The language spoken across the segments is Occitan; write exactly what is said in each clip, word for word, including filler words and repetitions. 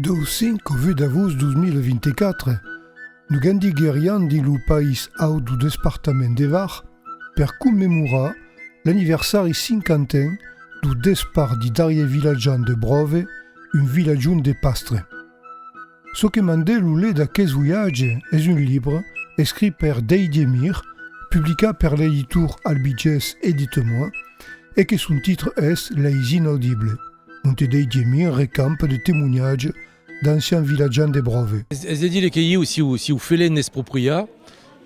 Dau cinc au vuech d'agost dos mila vint-e-quatre, nos gandigueriam dins lo país aut dau despartament de Var per commemorar l'anniversari cinquanten dau despart di darrier vilatjan de Bròve, un vilatjon de pastre. Çò que mandèt lo lèu d'aquest voiatge es un libre escrit per Deidier Mir, publicat per l'editor albigés Édite-moi, e que son titre es Les Inaudibles, onte Deidier Mir recampa de temoniatges d'ancians vilatjans de Bròve. Es, es de dire que ieu siáu, siáu felèc n'expropriat,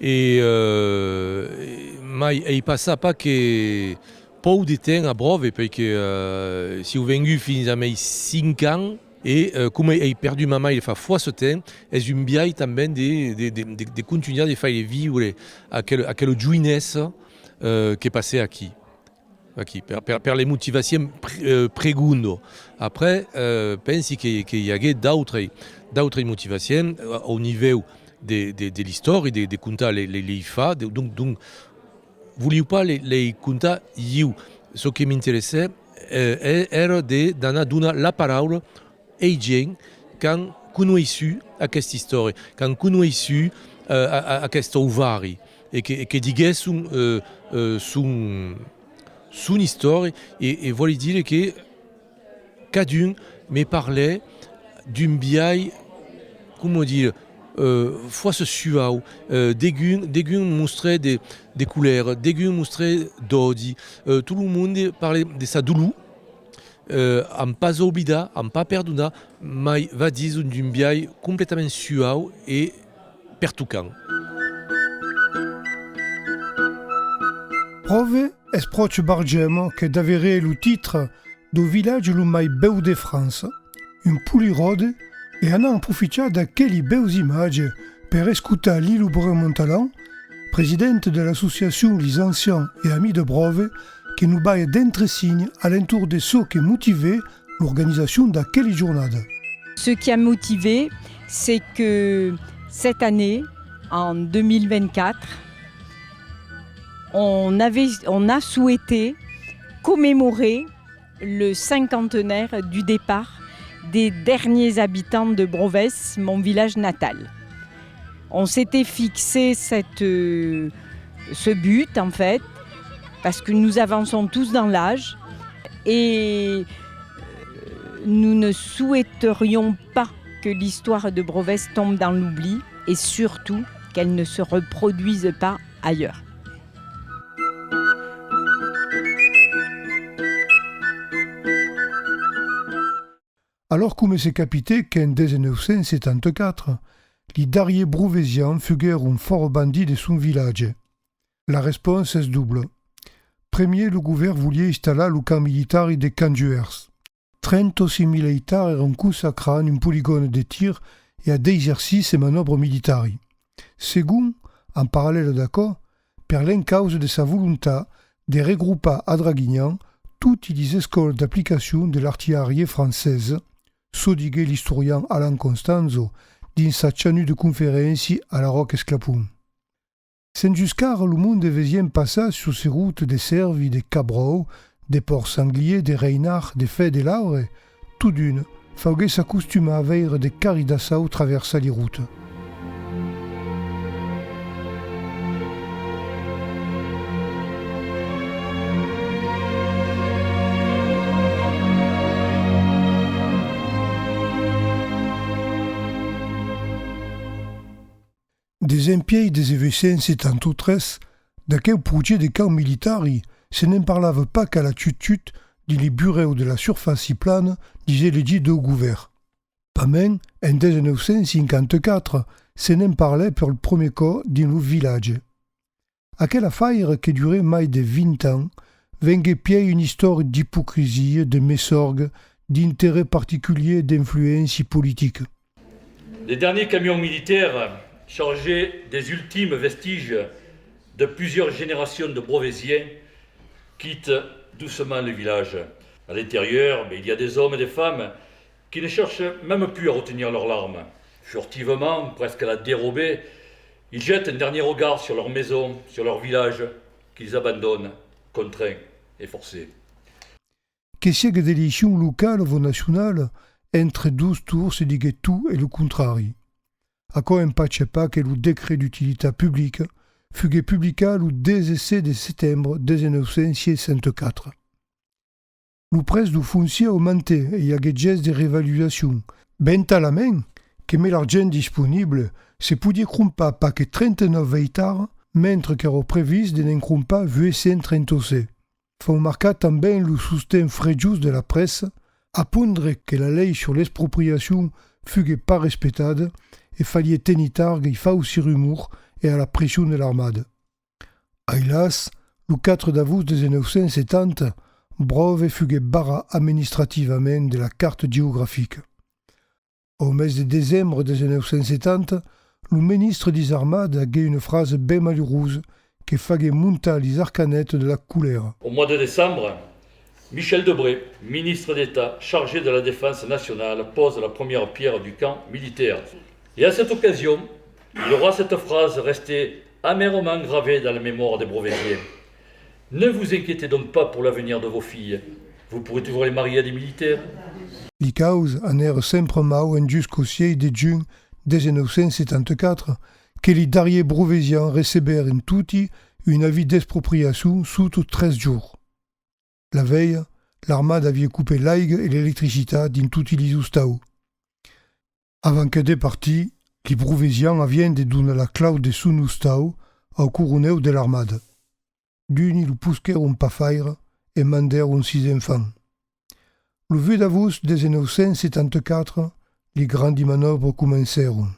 e, euh, e mai ai passat pas que pauc de temps a Bròve, perque, euh, siáu vengut fins a mei cinc ans, e, euh, coma ai, ai perdut ma maire fa fòrça temps, es un biais tanben de, de, de, de, de contunhar de faire viure aquela, aquela joinessa, euh, que passèt aquí. Aquí, per, per, per le motivacion pre-, euh, pregonda. Après, euh, pensi que, que i aguèt d'autrei, d'autrei motivacion, euh, au nivèu de, de, de l'istòria, de, de contar le, le, lei fachs, de, donc, donc, voliáu pas lei, lei contar ieu. Çò que m'interessèt, euh, e-, èra de, d'anar donar la paraula ei gents qu'an conoissut aquesta istòria, qu'an conoissut, euh, a, a, aqueste auvari, e que, e que diguèsson, euh, euh, son, son istòria, e, e vòli dire que cadun me parlèt d'un biais, coma dire, euh, fòrça suau, euh, degun, degun mostrèt de, de colèra, degun mostrèt d'òdi, euh, tot lo monde parlèt de sa dolor, euh, an pas oblidat, an pas perdonat, mai va dison d'un biais completament suau e pertocant. Bròve es pròche Bargema, que daveré lo titre dau vilatge lo mai bèu de França. Un polit ròde, e anam aprofichar d'aqueli bèus imatges per escotar Lilou Brun-Montalan, presidenta de l'associacion Les Anciens et Amis de Bròve, que nos balha d'entresignes a l'entorn de çò que motivèt l'organizacion d'aqueli jornadas. Ce qui a motivé, c'est que cette année, en deux mille vingt-quatre, on avait, on a souhaité commémorer le cinquantenaire du départ des derniers habitants de Brovès, mon village natal. On s'était fixé cette, euh, ce but, en fait, parce que nous avançons tous dans l'âge et, euh, nous ne souhaiterions pas que l'histoire de Brovès tombe dans l'oubli et surtout qu'elle ne se reproduise pas ailleurs. Alòrs, coma se capitèt qu'en dètz-e-nòu cent setanta-quatre, li darriers Brovesians fuguèron fòrabandits de son vilatge? La responsa es dobla. Premier, lo govèrn voliá installar lo camp militari de Canjuèrs. Trenta-sièis mila ectaras èran consacrats a un poligòne de tir e a d'exercicis e manòbras militaris. Segond, en parallèl d'aquò, per l'encausa de sa volontat de regropar a Draguinhan toti lis escòlas d'aplicacion de l'artilhariá francesa, çò diguèt l'istorian Alan Constanzo dins sa chanuda conferéncia a la Ròca Esclapon. S'enjusqu'ara lo monde vesián passar sus si rotas de cèrvis, de cabròus, de pòrcs sanglièrs, de rainards, de fèrs de l'aure, tot d'una, fauguèt s'acostumar a veire de carris d'assaut traversar li rotas. Desempièi dètz-e-vuech cent setanta-tres, d'aqueu projècte de camp militari, se ne'n parlava pas qu'a la chut-chut dins li burèus de la surfàcia plana dis elegits dau govèrn. Pasmens, en dètz-e-nòu cent cinquanta-quatre, se ne'n parlèt per lo premier còp dins lo vilatge. Aquel afaire, que durèt mai de vint ans, venguèt pièi una istòria d'ipocrisia, de messòrga, d'interès particulièr, d'influéncia politica. Les derniers camions militaires chargés des ultimes vestiges de plusieurs générations de Brovesiens quittent doucement le village. À l'intérieur, mais il y a des hommes et des femmes qui ne cherchent même plus à retenir leurs larmes. Furtivement, presque à la dérobée, ils jettent un dernier regard sur leur maison, sur leur village, qu'ils abandonnent, contraints et forcés. Que siegue d'eleccion locala o nacionala, entre dos torns se diguèt tot e lo contrari. Aquò empachatz pas que lo decret d'utilitat publica fuguèt publicat lo dètz-e-sèt de setembre dètz-e-nòu cent seissanta-quatre. Lo prètz dau foncièr augmentèt e i aguèt ges de revaluacion, ben talament que, mé l'argent disponible, se podiá crompar pas que trenta-nòu ectaras, mentre qu'èra previst de ne'n crompar vuech cents trenta-sèt. Fau marcar tanben lo sosten frejós de la pressa, apondre que la lei sur l'expropriacion fuguèt pas respectada e faliá tenir targa ai fauci rumors e a la pression de l'armada. Ailàs, lo quatre d'agost dètz-e-nòu cent setanta, Bròve fuguèt barrat administrativament de la carta geografica. Au mes de decembre dètz-e-nòu cent setanta, lo ministre dis Armadas aguèt una frasa ben malurosa que faguèt montar lis arcanetas de la colèra. Au mois de décembre, Michel Debré, ministre d'État chargé de la Défense nationale, pose la première pierre du camp militaire. Et à cette occasion, il aura cette phrase restée amèrement gravée dans la mémoire des Brovésiens. Ne vous inquiétez donc pas pour l'avenir de vos filles. Vous pourrez toujours les marier à des militaires. Li causas anèron sempre mau enjusqu'au sièis de junh dètz-e-nòu cent setanta-quatre, que li darriers Brovesians recebèron toti un avís d'expropriacion sota tres jorns. La velha, l'armada aviá copat l'aiga e l'electricitat dins toti lis ostaus. Avant que de partir, li Brovesians avián de donar la clau de son ostau au coronèu de l'armada. D'uni lo posquèron pas faire e mandèron sis enfants. Lo vuech d'agost dètz-e-nòu cent setanta-quatre, li grandi manòbras comencèron.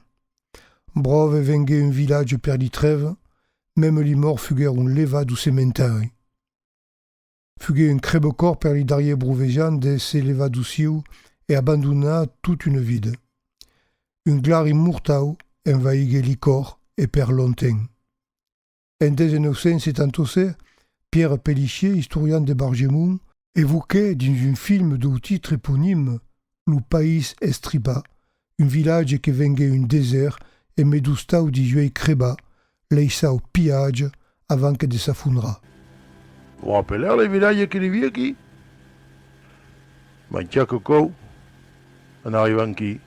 Bròve venguèt un vilatge per li trèvas, mème li mòrts fuguèron levats dau cementèri. Fuguèt un crèbacòr per li darriers Brovesians de se levar dau sieu e abandonar tota una vida. Un glari mortau envaiguèt li còrs e per longtemps. En dètz-e-nòu cent setanta-sèt, Pierre Pélissier, istorian de Bargemon, evoquèt dins un film dau titre eponim Lo país estripat, un vilatge que venguèt un desèrt emé d'ostaus dins uèi crebats, laissats au pilhatge avant que de s'afondrar. Vos rapelètz li vilatges que li aviá aquí? Mai chaque còp, en arribant aquí,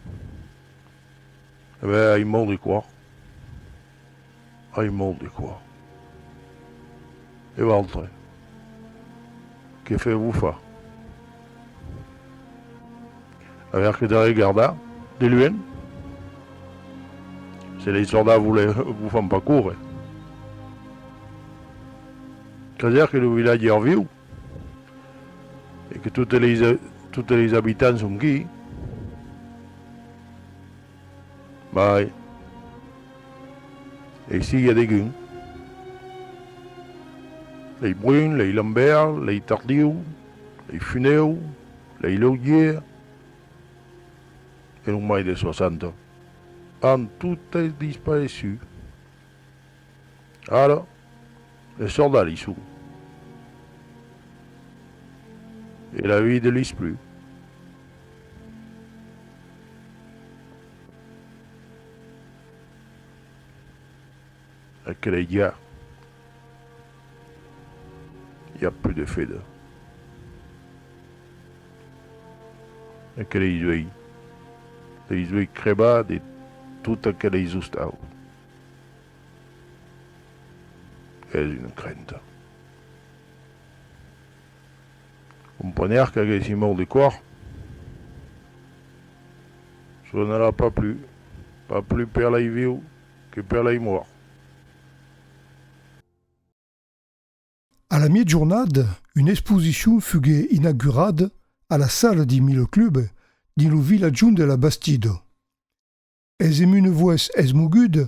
e ben, ai mau de còr. Ai mau de còr. E vautres? Que fètz-vos far? Aver que de regardar de luènh, se li sordats vos le, vos fan pas córrer. Cresiatz que lo vilatge es viu e que totes lis, totes lis abitants son aquí? Mai, aicí i a degun. Lei Brun, lei Lambert, lei Tardiu, lei Funèu, lei Laugier, e non mai de soassanta. An totes dispareissut. Ara, es sordats li son. E la vida lis plu. Aquelei ja, i a pus de fedas. Aquelei uèi, lei uèi crebats de totes aqueleis ostaus. Es una crenta. Comprener qu'aguèssi mau de còr, sonarà pas plus, pas plus per lei vius que per lei mòrts. A la miègjornada, una exposicion fuguèt inaugurada a la sala di Mille Clubs dins lo vilatjon de la Bastida. Es emb una votz esmoguda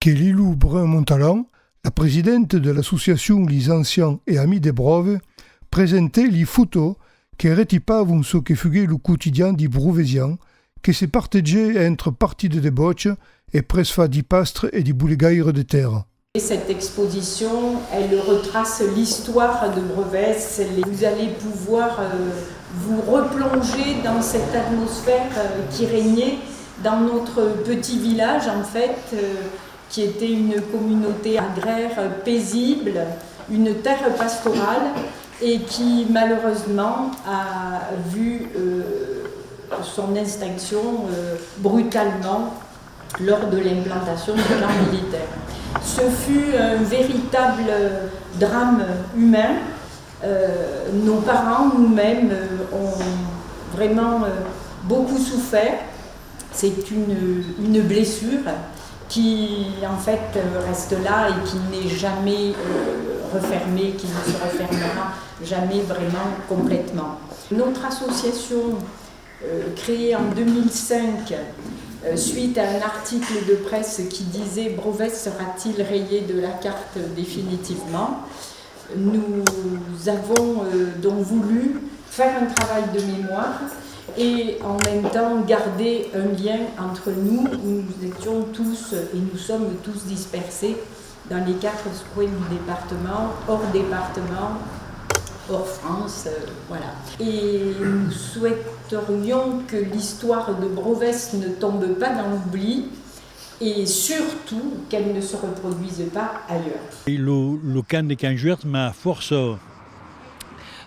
que Lilou Brun-Montalan, la presidenta de l'associacion Lis Ancians e Amics de Bròve, presentèt li fotòs que retipavan çò que fuguèt lo quotidian di Brovesians, que se partegèt entre partida de bòcha e prètzfach di pastre e di bolegaire de tèrra. Et cette exposition, elle retrace l'histoire de Brevès. Les- Vous allez pouvoir, euh, vous replonger dans cette atmosphère, euh, qui régnait dans notre petit village, en fait, euh, qui était une communauté agraire paisible, une terre pastorale, et qui, malheureusement, a vu, euh, Son extinction, euh, brutalement lors de l'implantation du camp militaire. Ce fut un véritable drame humain. Euh, nos parents, nous-mêmes, euh, ont vraiment, euh, beaucoup souffert. C'est une, une blessure qui, en fait, euh, reste là et qui n'est jamais, euh, refermée, qui ne se refermera jamais vraiment complètement. Notre association, euh, créée en deux mille cinq, euh, suite à un article de presse qui disait : « Brovès sera-t-il rayé de la carte définitivement ? » Nous avons, euh, donc voulu faire un travail de mémoire et en même temps garder un lien entre nous, où nous étions tous et nous sommes tous dispersés dans les quatre coins du département, hors département, hors France, euh, voilà. Et nous souhaiterions que l'histoire de Brovès ne tombe pas dans l'oubli et surtout qu'elle ne se reproduise pas ailleurs. E lo, lo camp de Canjuèrs m'a fòrça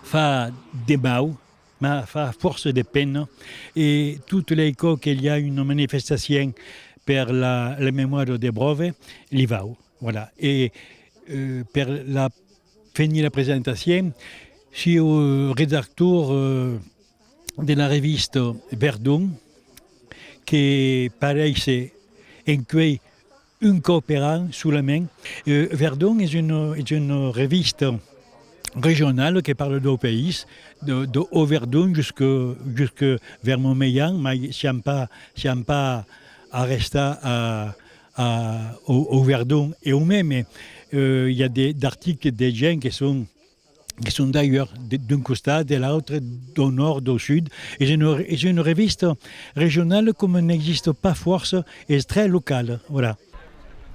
fa de mau, m'a fa fòrça de pena, e tot lei còps que i a una manifestacion per la, la memòria de Bròve, li vau. Voilà. E, euh, per la, fenir la presentacion, siáu, euh, redactor, euh, de la revista Verdon, que pareisse encuei un còp per an solament. Euh, Verdon es una, es una revista regionala que parla dau país, de, de Haut-Verdon jusque, jusque vers Montmeian, mai siam pas, siam pas arrestats a, a, au, Haut-Verdon e au meme. Euh, i a de, d'articles de gents que son, que son d'ailleurs, de, d'un costat, de l'autre, dau nòrd, dau sud. Es una, es una revista regionala coma n'exista pas fòrça, es très locala, voilà.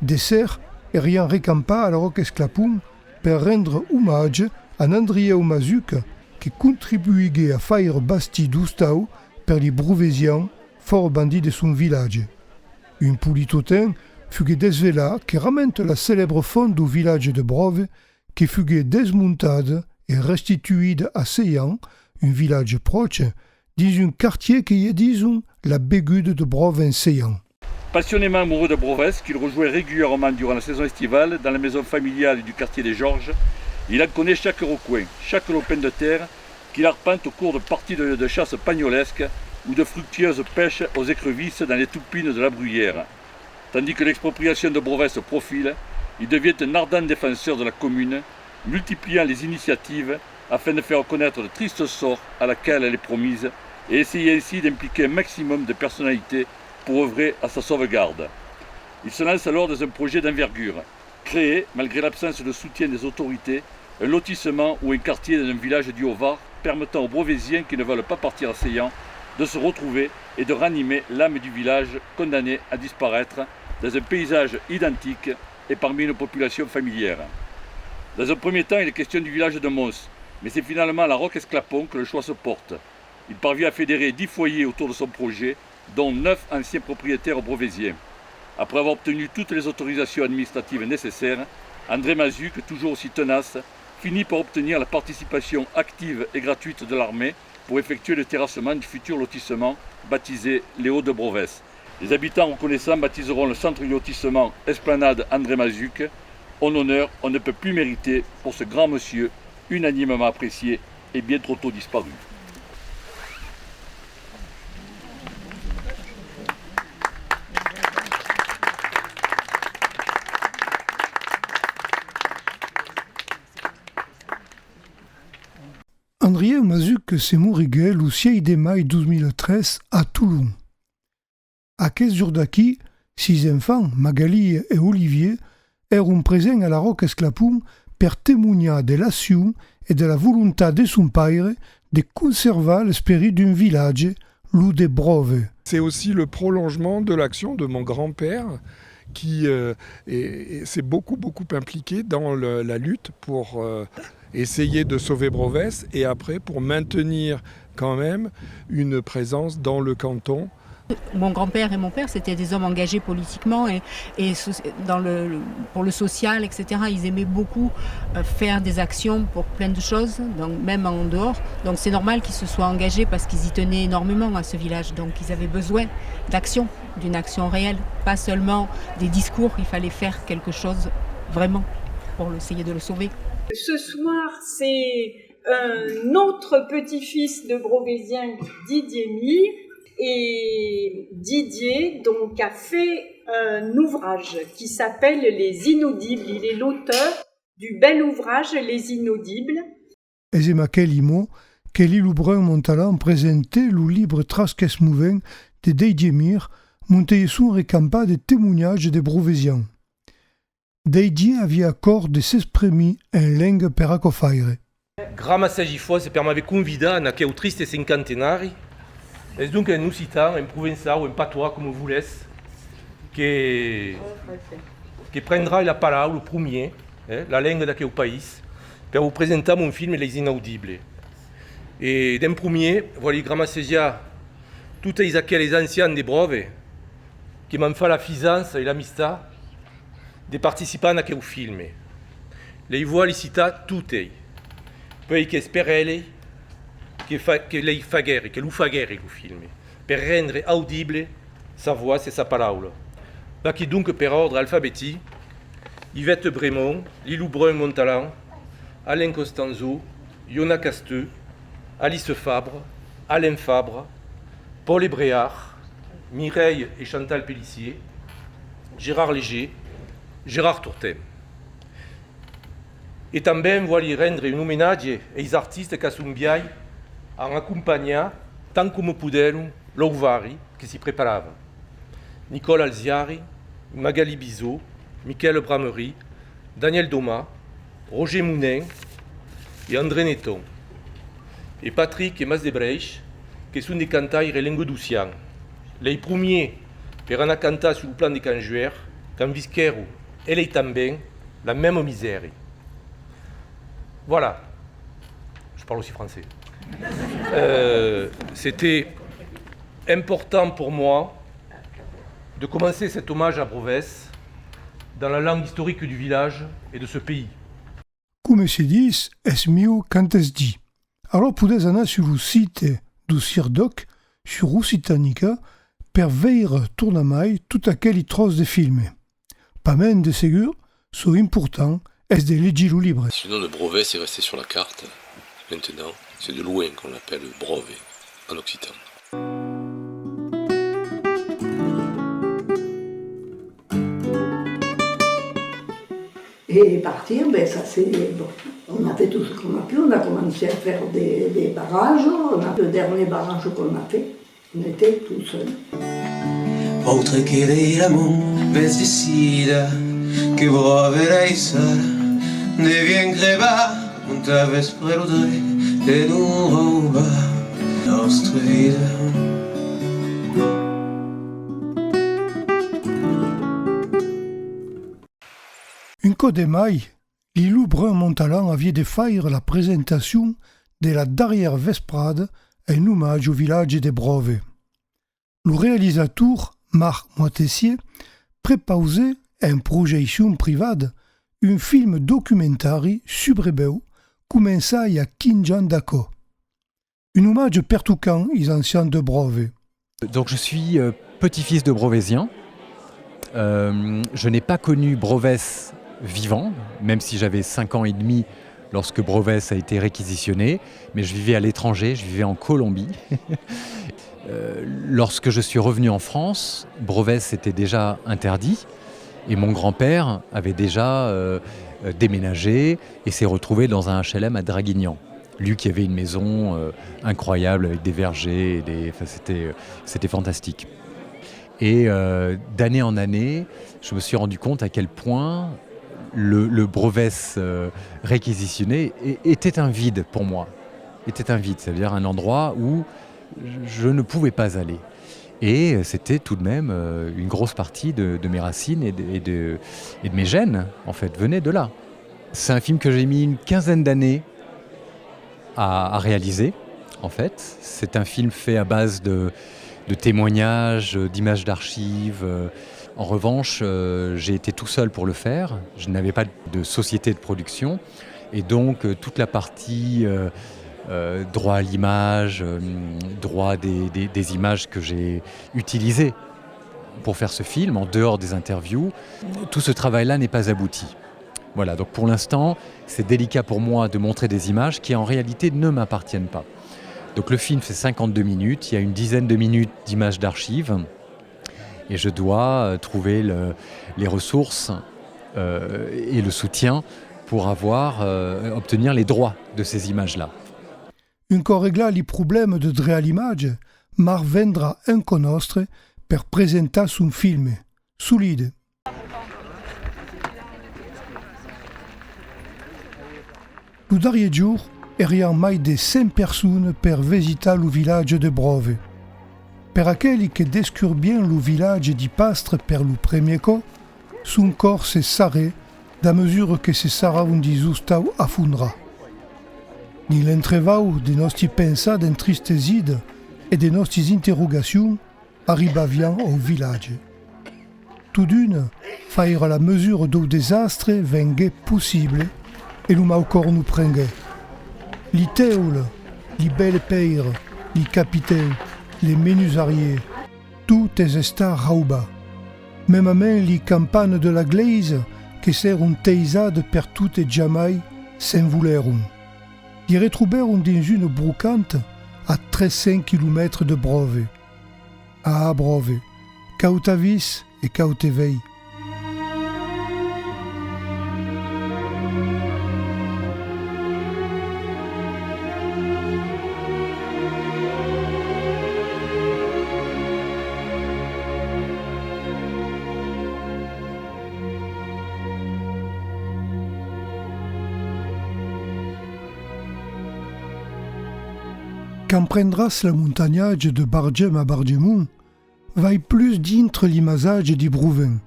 De ser, eriam recampat a la Ròca Esclapon per rendre omatge a Andrieu Masuc, que contribuiguèt a faire bastir d'ostaus per li Brovesians fòra bandit de son vilatge. Un polit totèm fuguèt desvelat que ramenta la celèbra font dau vilatge de Bròve, que fuguèt desmontada e restituïda a Seian, un vilatge pròche, dins un quartièr que i dison la beguda de Bròve en Seian. Passionnément amoureux de Brovès, qu'il rejoint régulièrement durant la saison estivale dans la maison familiale du quartier des Georges, il en connaît chaque recoin, chaque lopin de terre, qu'il arpente au cours de parties de, de chasse pagnolesques ou de fructueuses pêches aux écrevisses dans les toupines de la Bruyère. Tandis que l'expropriation de Brovès se profile, il devient un ardent défenseur de la commune, multipliant les initiatives afin de faire connaître le triste sort à laquelle elle est promise et essayer ainsi d'impliquer un maximum de personnalités pour œuvrer à sa sauvegarde. Il se lance alors dans un projet d'envergure, créer, malgré l'absence de soutien des autorités, un lotissement ou un quartier dans un village du Haut-Var permettant aux Brovésiens qui ne veulent pas partir à Seian de se retrouver et de ranimer l'âme du village condamné à disparaître dans un paysage identique et parmi une population familière. Dans un premier temps, il est question du village de Mons, mais c'est finalement à la Ròca Esclapon que le choix se porte. Il parvient à fédérer dix foyers autour de son projet, dont neuf anciens propriétaires brovésiens. Après avoir obtenu toutes les autorisations administratives nécessaires, André Masuc, toujours aussi tenace, finit par obtenir la participation active et gratuite de l'armée pour effectuer le terrassement du futur lotissement baptisé Les Hauts de Brovès. Les habitants reconnaissants baptiseront le centre du lotissement Esplanade André Masuc, un honneur on ne peut plus mérité pour ce grand monsieur unanimement apprécié et bien trop tôt disparu. Andrieu Masuc se moriguèt lo sièis de mai dos mila tres a Tolon. Aquel jorn d'aquí, sis enfants, Magalí e Olivier, èron presents a la Ròca Esclapon per temoniar de l'accion e de la volontat de son paire de conservar l'esperit d'un vilatge, lo de Bròve. C'est aussi le prolongement de l'action de mon grand-père qui, euh, est, est- s'est beaucoup, beaucoup impliqué dans le- la lutte pour, euh, essayer de sauver Brovès et après pour maintenir quand même une présence dans le canton Mon grand-père et mon père, c'était des hommes engagés politiquement et, et so-, dans le, le- pour le social, et cetera. Ils aimaient beaucoup euh, faire des actions pour plein de choses, donc même en dehors. Donc c'est normal qu'ils se soient engagés parce qu'ils y tenaient énormément à ce village. Donc ils avaient besoin d'action, d'une action réelle, pas seulement des discours. Il fallait faire quelque chose vraiment pour essayer de le sauver. Ce soir, c'est un autre petit-fils de Brovezien, Didier Mir. Et Didier, donc, a fait un ouvrage qui s'appelle Les Inaudibles. Il est l'auteur du bel ouvrage Les Inaudibles. Es emb aqueli mots que Lilou Brun-Montalan presente lo libre Trasques movents de Didier Mir, monte son recampat de temonhatges de Brovesians. Didier aviá a còr de s'exprimir en lenga per aquò faire. Gramassègi fòrça per m'aver convidat en aqueu triste cinquantenari. Es donc en occitan, en provençau, en patois, coma volètz, que, que prendrai la paraula, lo promier, eh, la lenga d'aqueu país, per vos presentar mon film Les Inaudibles. E d'en promier, vòli gramassejar totes aqueles ancians de Bròve que m'an fach la fisança e l'amistat de participar en aqueu filme. Lei vòli citar totei, puei qu'es per elei que fa-, que lei faguèri, que lo faguèri, lo filme, per rendre audible sa votz e sa paraula. Vaquí donc per òrdre alfabetic: Yvette Brémond, Lilou Brun-Montalan, Alain Costanzo, Yona Casteux, Alice Fabre, Alain Fabre, Paul Ebréard, Mireille et Chantal Pélissier, Gérard Léger, Gérard Tourtem. E tanben vòli rendre un omenatge eis artistas qu'a son biais an acompanhat, tant coma podèron, l'auvari que s'i preparava. Nicole Alziari, Magali Bizot, Michael Bramery, Daniel Doma, Roger Monin e André Neton, e Patrick e Mas de Breish, que son de cantaires lengadocians, lei promiers per anar cantar sus lo plan de Canjuèr, quand visquèron, elei tanben, la mèma misèri. Voilà. Je parle aussi français. Euh, c'était important pour moi de commencer cet hommage à Brovès dans la langue historique du village et de ce pays. Coma se ditz, es miu quand es dit. Alòr podètz anar sus lo site deu CIRDÒC, sus Occitanica, per veire tornamai tot aqueli tròç de filme. Pasmens, de segur, çò important es de legir lo libre. Si le nom de Brovès est resté sur la carte, maintenant, c'est de loin qu'on l'appelle Brove en occitan. Et partir, ben, ça c'est, bon, on a fait tout ce qu'on a pu, on a commencé à faire des, des barrages, on a, le dernier barrage qu'on a fait, on était tout seul. Autre que de l'amor, ves decida que brave laissar, devien crebar, on t'avès pres lo dret de nos roubar nòstra vida. Un còp de mai, Lilou Brun-Montalan aviá de faire la presentacion de la darrièra vesprada en omatge au vilatge de Bròve. Lo realizator Marc Moitessier prepausèt, en projeccion privada, un film documentari subrebèu començat i a quinze ans d'aquò. Un omatge pertocant is ancians de Bròve. Donc je suis euh, petit-fils de Brovésien. Euh, je n'ai pas connu Brovès vivant, même si j'avais cinq ans et demi lorsque Brovès a été réquisitionné, mais je vivais à l'étranger, je vivais en Colombie. Euh, lorsque je suis revenu en France, Brovès était déjà interdit et mon grand-père avait déjà euh, euh, déménagé et s'est retrouvé dans un H L M à Draguignan. Lui qui avait une maison euh, incroyable avec des vergers, et des, enfin, c'était, euh, c'était fantastique. Et euh, d'année en année, je me suis rendu compte à quel point le, le Brovès euh, réquisitionné é- était un vide pour moi. Était un vide, c'est-à-dire un endroit où je ne pouvais pas aller. Et euh, c'était tout de même euh, une grosse partie de, de mes racines et de, et de- et de mes gènes, en fait, venait de là. C'est un film que j'ai mis une quinzaine d'années à, à réaliser, en fait. C'est un film fait à base de, de témoignages, euh, d'images d'archives. Euh. En revanche, euh, j'ai été tout seul pour le faire. Je n'avais pas de société de production. Et donc, euh, toute la partie, euh, euh, droit à l'image, euh, droit des, des, des images que j'ai utilisées pour faire ce film, en dehors des interviews, tout ce travail-là n'est pas abouti. Voilà, donc pour l'instant, c'est délicat pour moi de montrer des images qui en réalité ne m'appartiennent pas. Donc le film fait cinquante-deux minutes, il y a une dizaine de minutes d'images d'archives, et je dois, euh, trouver le, les ressources, euh, et le soutien pour avoir, euh, obtenir les droits de ces images-là. Un còp reglat li problèmas de drech a l'imatge, Marc vendrà en cò nòstre per presentar son filme. Solide. Lo darrier jorn, eriam mai de cent personas per visitar lo vilatge de Bròve. Per aqueli que descurbián lo vilatge di Pastre per lo premier còp, son còr se sarrèt d'a mesura que se sarravan dis ostaus afondrats. Dins l'entrevau de nòsti pensadas entristesidas e de nòstis interrogacions, arribaviam au vilatge. Tot d'una, faire la mesura dau desastre venguèt possible e lo mau còr nos prenguèt. Li teulas, li bèlas pèiras, li capitèus, li menusariás, tot es estat raubat. Memament li campanas de la glèisa que s'èran teisadas pertot e jamai s'envolèron. Li retrobèron dins una brocanta a tres cents quilomètres de Bròve. Ah, Bròve, quau t'avís e quau te vei. Quand prendràs l'amontanhatge de Bargem a Bargemon, vai plus dintre li masatges di Broven.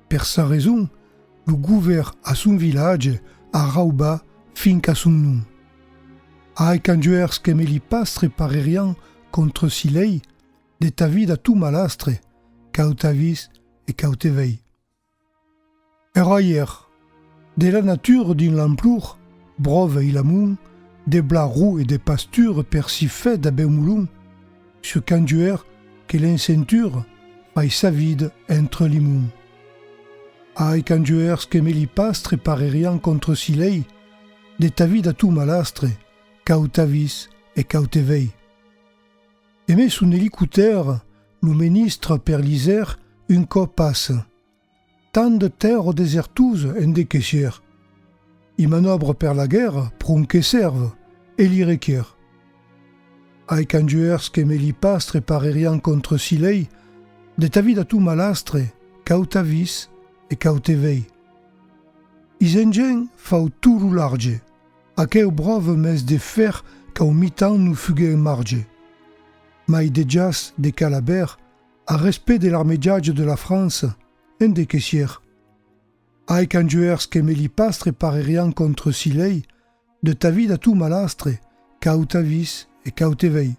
Per sa rason, lo govèrn a son vilatge a raubat fin qu'a son nom. Ai, quand juèrs qu'emé li pastre parerián contra si lei, de ta vida tu malastre, quau t'avís e quau te vei. Èra ièr. De la natura dins l'amplor, Bròve e l'amont, de blat ros e de pastura per si fèr d'a bèu molon, sus quand juèr que l'encentura fai sa vida entre li monts. Ai, quand juèrs qu'emé li pastre parerián contra si lei, de ta vida tu malastre, quau t'avís e quau te vei. Emé son elicotèr, lo menistra per l'isèr un còp passa. Tant de tèrra desertosa en de que sièr. I manòbra per la guèrra pron que sèrva e li requièr. Ai, quand juèrs qu'emé li pastre parerián contra si lei, de ta vida tu malastre, quau t'avís e quau te vei. Is engèns fau tot lo large, aqueu Bròve mes de fèr qu'au mitan nos fuguèt en marge. Mai de jas de Calabèr, a respèct de l'armejatge de la França, en de que sièr. Ai, quand juèrs qu'emé li pastre parerián contra si lei, de ta vida tu malastre, quau t'avís e quau te vei.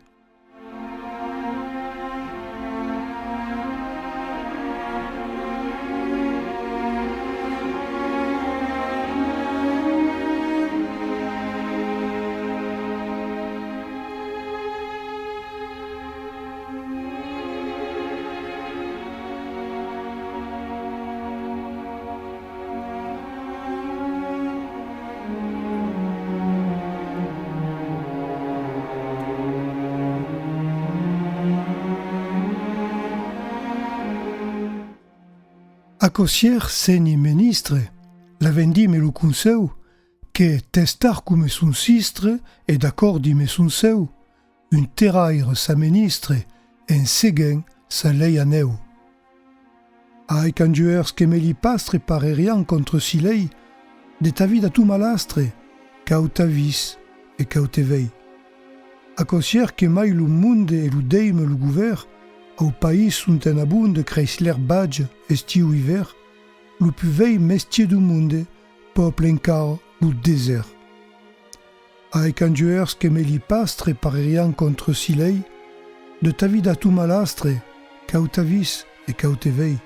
Aquò sièr, sénher menistre, l'avèm dit me lo consèu, que testar coma son sistre e d'acòrdi me son seu, un terraire s'amenistre en seguent sa lei a nèu. Ai, quand juèrs qu'emé li pastre parerián contra si lei, de ta vida tu malastre, quau t'avís e quau te vei. Aquò sièr que mai lo monde e lo deima lo govèrn, au país ont en abonde creis l'erbatge estiu-ivèrn, lo pus vei mestier dau monde pòble encara lo desèrt. Ai, quand juèrs qu'emé li pastre parerián contra si lei, De ta vida tu malastre, quau t'avís e quau te vei.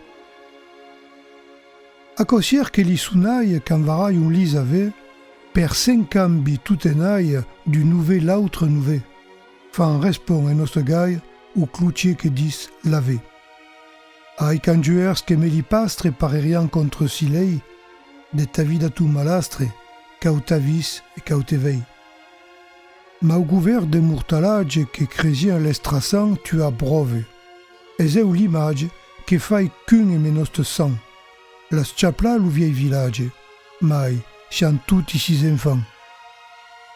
Aquò sier que li sonai qu'anvarai on lis aver, per cent cambi tot enai d'un novè l'autre novè, fan respon en nòste gai au clochier que dis l'aver. Ai canjuèrs que me li pastre parerian contra silei, de ta vida tu malastre, quau t'avís e quau te vei. Mau govèrn de mortalatge que cresian l'estraçant tu a bròve. Es eu l'imatge que fai qu'un emé nòste sang. Las chapla lo viei vilatge, mai sian toti sis enfants.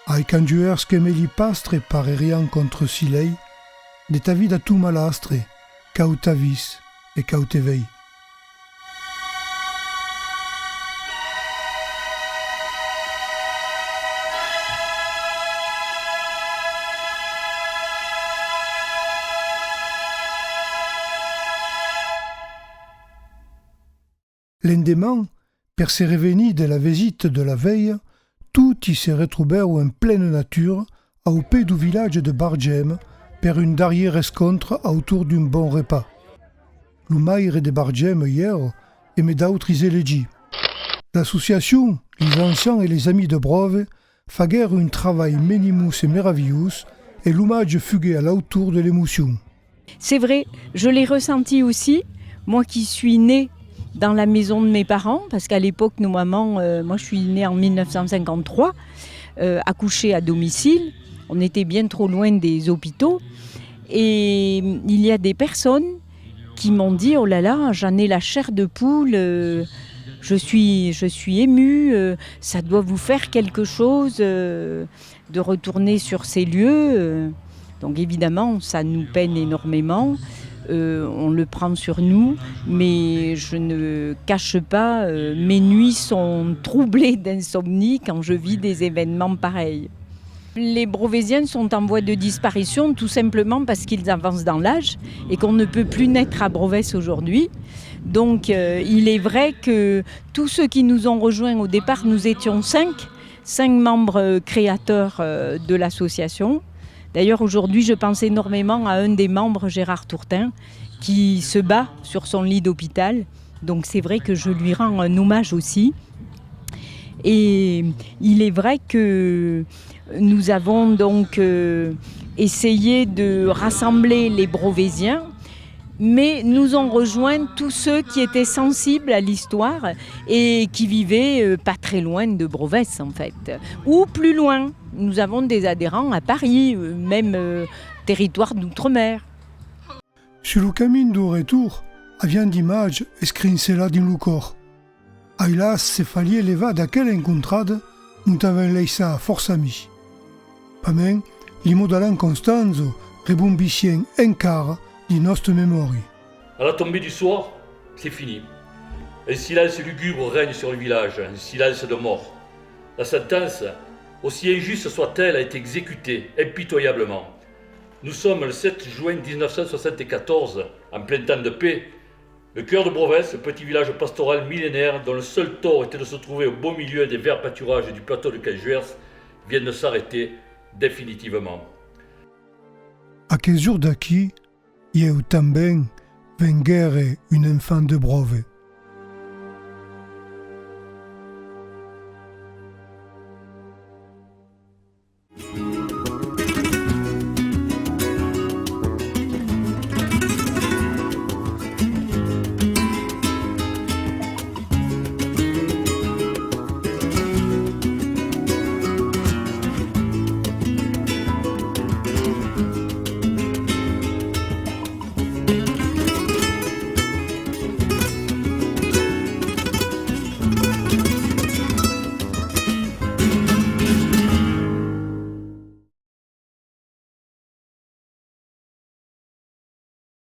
Ai canjuèrs que me li pastre parerian contra silei, de ta vida tu malastre, quau t'avís e quau te vei. L'endeman, per se revenir de la vesita de la velha, toti se retrobèron en plena natura au pè dau vilatge de Bargem per un darrier rescontre autorn d'un bon repas. Lo maire de Bargem i èra, emé d'autris elegits. L'associacion, lis ancians e lis amis de Bròve, faguèron un travalh menimós e meravilhós e l'omatge fuguèt a l'autor de l'emocion. C'est vrai, je l'ai ressenti aussi, moi qui suis née dans la maison de mes parents, parce qu'à l'époque, nos mamans, euh, moi je suis née en mille neuf cent cinquante-trois, euh, accouchée à domicile, on était bien trop loin des hôpitaux, et il y a des personnes qui m'ont dit, « Oh là là, j'en ai la chair de poule, euh, je suis, je suis émue, euh, ça doit vous faire quelque chose, euh, de retourner sur ces lieux, euh. » Donc évidemment, ça nous peine énormément, euh, on le prend sur nous, mais je ne cache pas, euh, mes nuits sont troublées d'insomnie quand je vis des événements pareils. Les Brovésiens sont en voie de disparition tout simplement parce qu'ils avancent dans l'âge et qu'on ne peut plus naître à Brovès aujourd'hui. Donc, euh, il est vrai que tous ceux qui nous ont rejoints au départ, nous étions cinq, cinq membres créateurs, euh, de l'association. D'ailleurs, aujourd'hui, je pense énormément à un des membres, Gérard Tourtin, qui se bat sur son lit d'hôpital. Donc c'est vrai que je lui rends un hommage aussi. Et il est vrai que nous avons donc, euh, essayé de rassembler les Brovésiens, mais nous ont rejoint tous ceux qui étaient sensibles à l'histoire et qui vivaient, euh, pas très loin de Brovès, en fait, ou plus loin. Nous avons des adhérents à Paris, euh, même, euh, territoire d'outre-mer. Sus lo camin dau retorn, aviam d'imatges escrincelats dins lo còr. Ailàs, se faliá levar d'aquela encontrada, nos t'avèm laissat fòrça amics. Pasmens, li mots d'Alan Constanzo rebombissián encara dins nòsta memòria. À la tombée du soir, c'est fini. Un silence lugubre règne sur le village, un silence de mort. La sentence, aussi injuste soit-elle, a été exécutée impitoyablement. Nous sommes le sept juin dix-neuf cent soixante-quatorze, en plein temps de paix. Le cœur de Brovès, ce petit village pastoral millénaire dont le seul tort était de se trouver au beau milieu des verts pâturages du plateau de Canjuers, vient de s'arrêter définitivement. Aquel jorn d'aquí, ieu tanben venguère un enfant de Bròve.